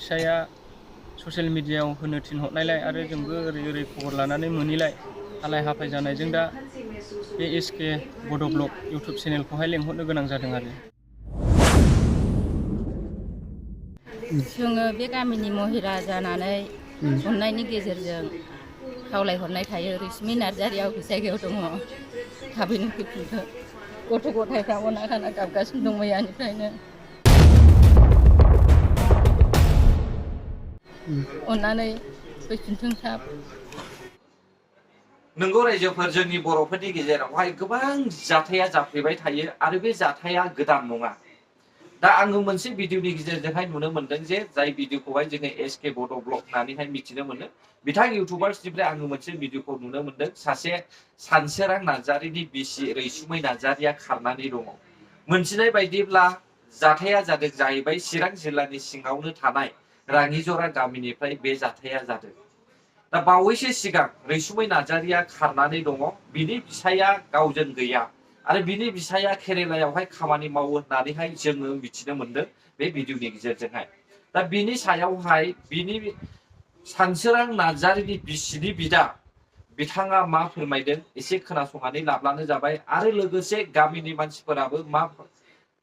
फिसाया ससियेल मिडियायाव होनो थिनहरनायलाय आरो जोंबो ओरै खबर लानानै मोनैलाय हालाय हाफाय जानायजों दा बे एसके बड' ब्लग इउटुब चेनेलखौहाय लेंहरनो गोनां जादों आरो। जोङो बे गामिनि महिला जानानै अननायनि गेजेरजों खावलायहरनाय थायो। रैसुमै नार्जारिया अबे जायगायाव दङ थाबैनो फैफिनखो। गथ' गथायफ्रा अना खाना गाबगासिनो दं मैयानिफ्रायनो। अननानै फैफिनथों थाब। नंगौ रायजोफोर, जोंनि बर'फोरनि गेजेरावहाय गोबां जाथाया जाफ्लेबाय थायो आरो बे जाथाया गोदान नङा। दा आङो मोनसे भिडिअनि गेजेरजोंहाय नुनो मोनदों जे जाय भिडिअखौहाय जोङो एसके बड' ब्लग होननानैहाय मिथिनो मोनो। बिथां इउटुबार्सनिफ्राय आङो मोनसे भिडिअखौ नुनो मोनदों। सासे सानसोरां नार्जारिनि बिसि रैसुमै नार्जारिया खारनानै दङ। मोनथिनाय बायदिब्ला जाथाया जादों जाहैबाय चिरां जिल्लानि सिङावनो थानाय राङिजरा गामिनिफ्राय बे जाथाया जादों। दा बावैसो सिगां रैसुमै नार्जारिया खारनानै दङ। बिनि फिसाया गावजों गैया आरो बिनि फिसाया केरेलायावहाय खामानि मावो होननानैहाय जोङो मिथिनो मोनदों बे भिडिअनि गेजेरजोंहाय। दा बिनि सायावहाय बिनि सानसोरां नार्जारिनि बिसिनि बिदा बिथाङा मा फोरमायदों एसे खोनासंनानै लाब्लानो जाबाय आरो लोगोसे गामिनि मानसिफोराबो मा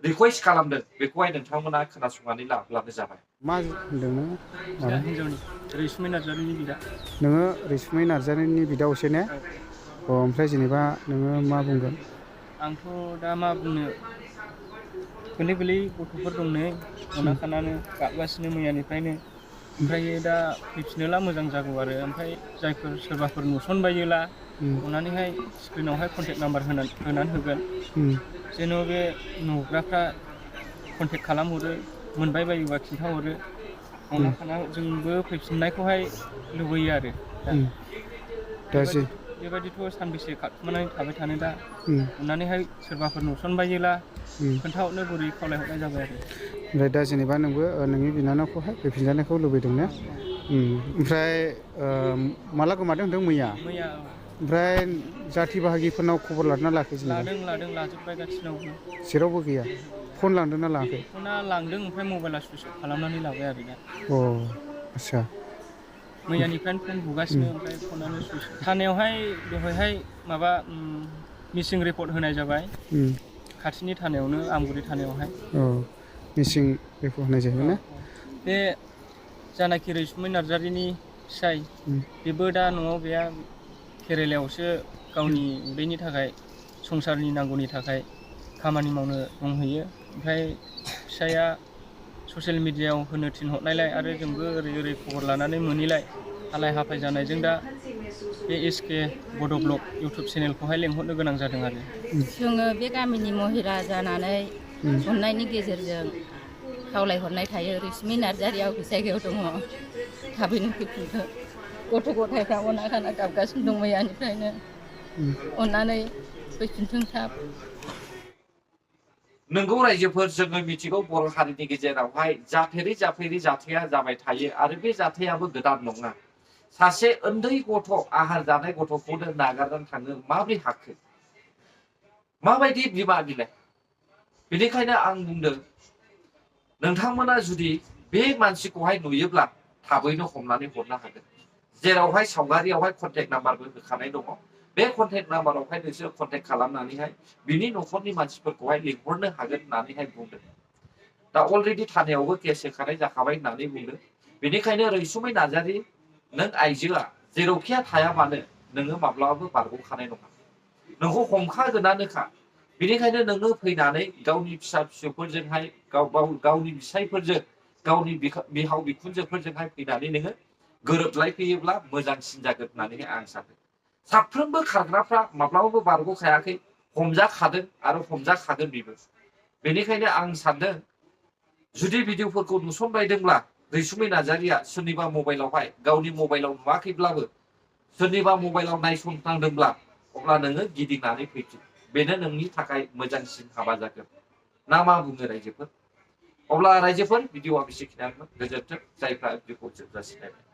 रिकुवेस्ट खालामदों बेखौहाय नोंथांमोना खोनासंनानै लाब्लानो जाबाय। मा होनदों नों? हिन्जावनि रैसुमै नार्जारिनि बिदा। नोङो रैसुमै नार्जारिनि बिदा असे ने? औ। ओमफ्राय जेनेबा नोङो मा बुंगोन? आंथ' दा मा बुंनो, गोरलै गोरलै गथ'फोर दं नै अना खानानो गाबगासिनो मैयानिफ्रायनो। ओमफ्रायो दा फैफिनोला मोजां जागौ आरो। ओमफ्राय जायफोर सोरबाफोर नुसनबायोला अननानैहाय स्क्रिनावहाय कन्टेक्ट नाम्बार होनानै होगोन। जेन' बे नुग्राफ्रा कन्टेक्ट खालामहरो, मोनबाय बायोबा खिन्थाहरो। अना खाना जोंबो फैफिननायखौहाय लुबैयो आरो दा। बेबायदिथ' सानबेसे खारखुमानानै थाबाय थानो दा। अननानैहाय सोरबाफोर नुसनबायोला खोन्थाहरनो गुरै खावलायहरनाय जाबाय आरो। ओमफ्राय दा जेनेबा नोंबो नोंनि बिनानावखौहाय फैफिनजानायखौ लुबैदों ने? ओमफ्राय माला गोमादों होनदों? मैया। मैया ओमफ्राय जाथि बाहागिफोरनाव खबर लादोंना लायाखै जेनेबा? लाजोब्बाय गासिनावबो। जेरावबो गैया? जेरावबो गैया। फन लांदोंना लाङाखै? फना लांदों, ओमफ्राय मबाइला सुइस अफ खालामनानै लाबाय आरो दा। अ आस्सा। मैयानिफ्रायनो फन बुगासिनो, ओमफ्राय फनानो सुइस अफ। थानायावहाय दहायहाय माबा मिसिं रिपर्ट होनाय जाबाय। खाथिनि थानायावनो, आमगुरि थानायावहाय। औ, मिसिं रिपर्ट होनाय जाहैबाय ना? बे जानाखि रैसुमै नार्जारिनि फिसाय, बेबो दा न'आव गैया। केरेलायावसो गावनि उदैनि थाखाय, संसारनि नांगौनि थाखाय खामानि मावनो दंहैयो। ओमफ्राय फिसाया ससियेल मिडियायाव होनो थिनहरनायलाय आरो जोंबो ओरै खबर लानानै मोनैलाय हालाय हाफाय जानायजों दा बे एसके बड' ब्लग इउटुब चेनेलखौहाय लेंहरनो गोनां जादों आरो। जोङो बे गामिनि महिला जानानै अननायनि गेजेरजों खावलायहरनाय थायो। रैसुमै नार्जारिया अबे जायगायाव दङ थाबैनो फैफिनखो। गथ' गथायफ्रा अना खाना गाबगासिनो दं मैयानिफ्रायनो। अननानै फैफिनथों थाब। नंगौ रायजोफोर, जोङो मिथिगौ बर' हारिनि गेजेरावहाय जाफेरै जाथाया जाबाय थायो आरो बे जाथायाबो गोदान नङा। सासे उन्दै गथ', आहार जानाय गथ'खौनो नागारनानै थाङो, माबोरै हाखो? माबायदि बिमा बिलाइ? बेनिखायनो आं बुंदों, नोंथांमोना जुदि बे मानसिखौहाय नुयोब्ला थाबैनो हमनानै हरनो हागोन। जेरावहाय सावगारियावहाय कन्टेक्ट नाम्बारबो होखानाय दङ। बे कन्टेक्ट नाम्बारावहाय नोंसोर कन्टेक्ट खालामनानैहाय बिनि न'खरनि मानसिफोरखौहाय लिंहरनो हागोन होननानैहाय बुंदों। दा अलरेडि थानायावबो केस होखानाय जाखाबाय होननानै बुंदों। बेनिखायनो रैसुमै नार्जारि, नों आइजोआ जेरावखिया थाया मानो नोङो माब्लाबाबो बारग'खानाय नङा। नोंखौ हमखागोनानोखा। बेनिखायनो नोङो फैनानै गावनि फिसा फिसौफोरजोंहाय, गावनि फिसायफोरजों, गावनि बिहाव बिखुनजोफोरजोंहाय फैनानै नोङो गोरोबलायफैयोब्ला मोजांसिन जागोन होननानैहाय आं सानो। साफ्रोमबो खारग्राफ्रा माब्लाबाबो बारग'खायाखै, हमजाखादों आरो हमजाखागोन बेबो। बेनिखायनो आं सानदों, जुदि भिडिअफोरखौ नुसनबायदोंब्ला रैसुमै नार्जारिया सोरनिबा मबाइलावहाय, गावनि मबाइलाव नुवाखैब्लाबो सोरनिबा मबाइलाव नायसनफ्लांदोंब्ला, अब्ला नोङो गिदिंनानै फैफिन। बेनो नोंनि थाखाय मोजांसिन हाबा जागोन। ना मा बुङो रायजोफोर? अब्ला रायजोफोर, भिडिअआ बेसेखिनियानोमोन। गोजोन्थों जायफ्रा भिडिअखौ जोबजासिम नायबाय।